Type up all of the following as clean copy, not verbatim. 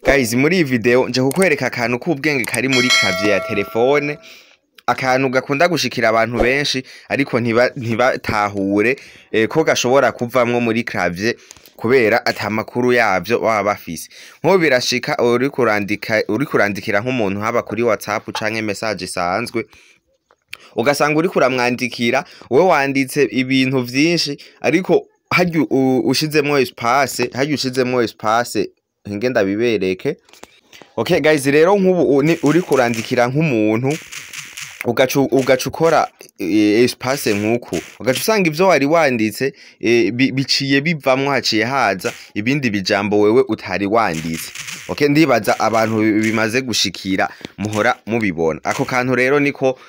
Guys, muri iyi video nje kukwereka akantu k'ubwenge kari muri clavier ya telefone, akantu gakunda gushikira abantu benshi ariko ntibatahure ko gashobora kuvamwo muri clavier kubera ata makuru yavyo baba bafise. Nk'ubu birashika uriko urandika, uriko urandikira nk'umuntu haba kuri WhatsApp canke message isanzwe, ugasanga uriko uramwandikira, wewe wanditse ibintu vyinshi, ariko harya ushizemwo espace, harya ushizemwo espace, hinge ndabibereke. Okay guys, rero nk'ubu uriko urandikira nk'umuntu, ugaca ukora espace nk'uku, ugaca usanga ivyo wari wanditse biciye bivamwo, haciye haza ibindi bijambo wewe utari wanditse. Okay, ndibaza abantu bimaze gushikira muhora mubibona. Ako kantu rero niko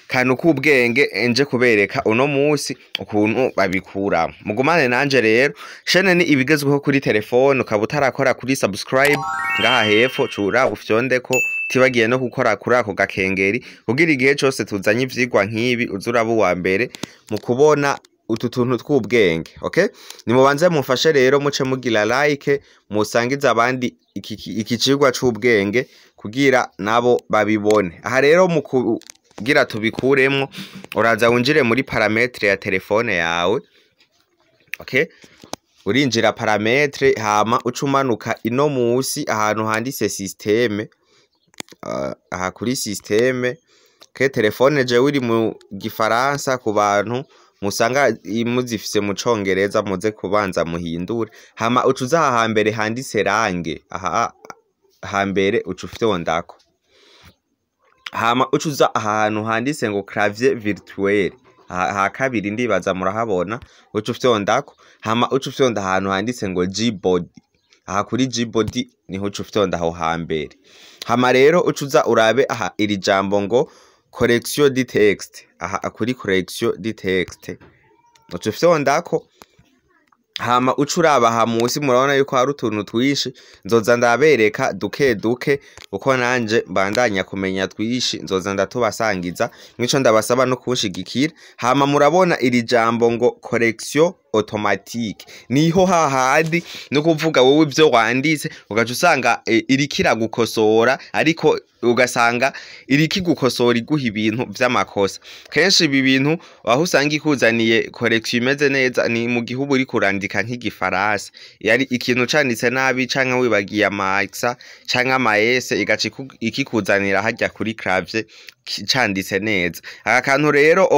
kantu k'ubwenge nje kubereka uno musi ukuntu babikura. Mugumane nanje rero, chaîne ni ibigezweho kuri telefone. Ukaba utarakora kuri subscribe ngaha hepfo, cura ufyondeko, tibagiye no gukora kuri ako gakengeri kugira igihe cose tuzanye ivyigwa nk'ibi uzuraba uwa mbere mu kubona utu tuntu tw'ubwenge. Okay, nimubanze mufashe rero muce mugira like, musangize abandi iki cigwa c'ubwenge kugira nabo babibone. Aha rero mu kugira tubikuremwo, uraza winjire muri paramètre ya telefone yawe. Okay, urinjira paramètre, hama uca umanuka ino musi ahantu handitse système, aha kuri système. Okay, telefone jewe iri mu gifaransa, ku bantu musanga muzifise mu congereza muze kubanza muhindure. Hama uca uza aha hambere handitse langue, aha hambere uca ufyondako. Hama uca uza ahantu handitse ngo clavier virtuel, aha kabiri, ndibaza murahabona, uca ufyondako. Hama uca ufyonda ahantu handitse ngo Gboard, aha kuri Gboard niho uca ufyonda aho hambere. Hama rero uca uza urabe aha iri jambo ngo correction du texte, aha kuri correction du texte uca ufyondako. Hama uca uraba aha musi, murabona yuko hari utuntu twinshi, nzoza ndabereka duke duke uko nanje mbandanya kumenya twinshi, nzoza ndatubasangiza. Mwico ndabasaba no kunshigikira. Hama murabona iri jambo ngo correction automatique, niho hahandi no kuvuga wowe ivyo wanditse ugaca usanga iriko iragukosora, ariko ugasanga iriko igukosora iguha ibintu vy'amakosa. Kenshi ibi bintu aho usanga ikuzaniye correction imeze neza ni mu gihe uba uriko urandika nk'igifaransa, yari ikintu canditse nabi canke wibagiye ama accent canke ama s, igaca ikikuzanira harya kuri clavier canditse neza. Aka kantu rero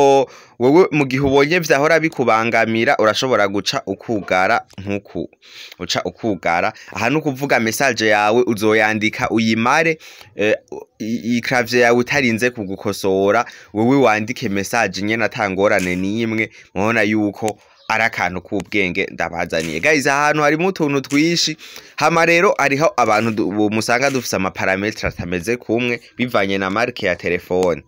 wewe mu gihe ubonye vyahora bikubangamira, urashobora guca ukugara nkuku, uca ukugara aha, no kuvuga message yawe uzoyandika uyimare, i clavier yawe utarinze kugukosora, wewe wandike message nyene atangorane nimwe. Mubona yuko ari akantu k'ubwenge ndabazaniye guys. Ahantu harimo utuntu twishi. Hama rero hariho abantu musanga dufise ama paramètre atameze kumwe bivanye na marque ya telefone.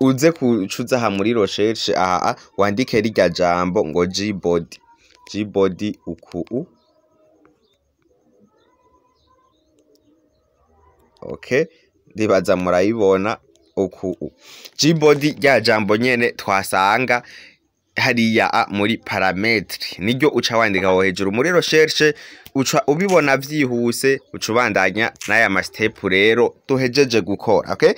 Uze kucuza aha muri recherche, aha wandike rirya jambo ngo Gboard, Gboard uku u. Okay, ndibaza murayibona uku u Gboard, rya jambo nyene twasanga hariya muri paramètre, niryo uca wandika aho hejuru muri recherche, uca ubibona vyihuse, uca ubandanya n'aya ma step rero duhejeje gukora. Okay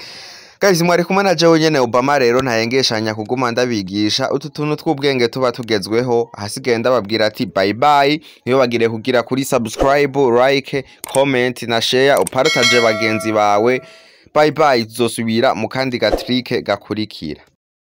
guys, mwari kumwe na jewe nyene Obama. Rero ntayengeshanya kuguma ndabigisha utu tuntu tw'ubwenge tuba tugezweho. Ahasigaye ndababwira ati bye bye. Ntibagire kugira kuri subscribe, like, comment na share, upartage bagenzi bawe. Bye bye, tuzosubira mu kandi ga trick gakurikira.